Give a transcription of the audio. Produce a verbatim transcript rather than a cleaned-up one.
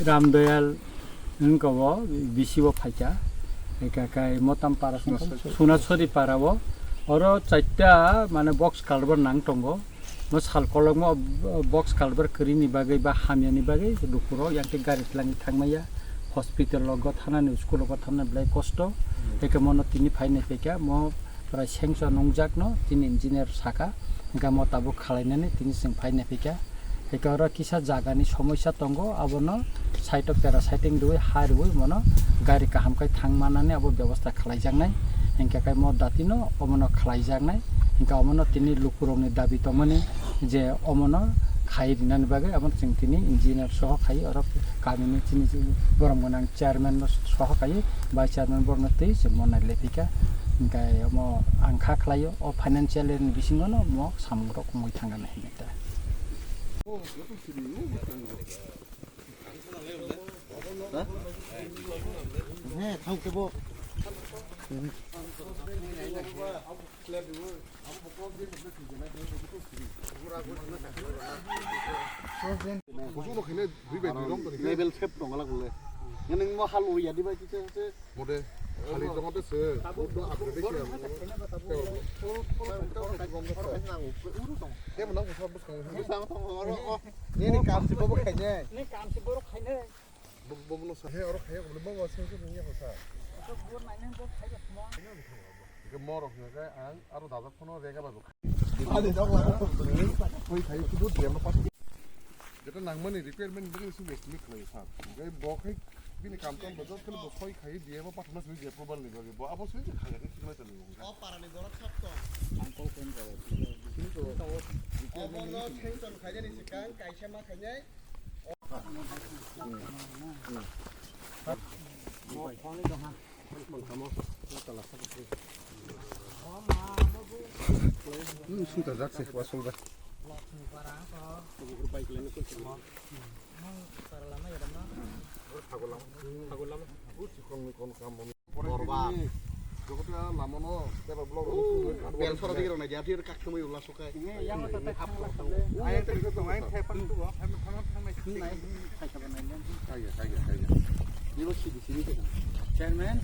Ramdoyal wngkha o, bisi o phaikha. Eka kai Motam para Sunasori. Sunasori para o. Oro chaita mane box culvert nang tongo. Mo sal kolokma box culvert kwrwini bagwi ba hamyani bagwi lukurok yang tei gari twlangwi thangmaya. Hospital logo thanani, school logo thanani belai kosto. Eke mono tini phai nai phaikha, mo prai sengsa nungjakno tini engineer saka. Hingke mo tabuk khalainani tini chwng phai nai phaikha. Hingke oro kisa jagani somosya tongo, abono side o pera siding rwui, ha rwui mono gari kaham khai thang manani abo bebosta khalaijaknai. Hingke kai mo datino omono khalaijaknai. Hingke omono tini lukurokni dabi tongmani je omono khai rinani bagwi abono chwng tini engineer soho khai oro kamini chini borok gwnang chairman no soho khai vice chairman borokno twi chwng mo nai le phaikha. Hingke omo ang kha khlaio o financial ni bisingo no mo samung rok wngwi thangani hinwi ta. Heh, thang kebo. Level shape tong ala gule. Nang mo hal ui ya di bai kisa se. Mode, khali joma te se, buddho upgrade se. Tebo nang busa bus kang. Nini kam si bobo khaine. Nini kam si borok khaine. Bobo no sa. He oro khaya bobo se se nini ko sa. Ke moro hingke ang aro dajak phano rega ba. Koi khai kudu dia ma pat. Jeta nangmani requirement ni bagwi sung estimate khlai sa. Gai bo khai bini kam tam bo jot khali bo soi khai dia ma pat na sui dia approval ni bagwi. Bo abo sui khai khai khai tali. O para ni borok sab to. Uncle ken jabo. Obo no sanction khai ni sikang kaisa ma khai nai. Hmm, sungta jak se, wa sungta. Belfort dige rok nai dia, dia kak thumui ulla sukai. Chairman.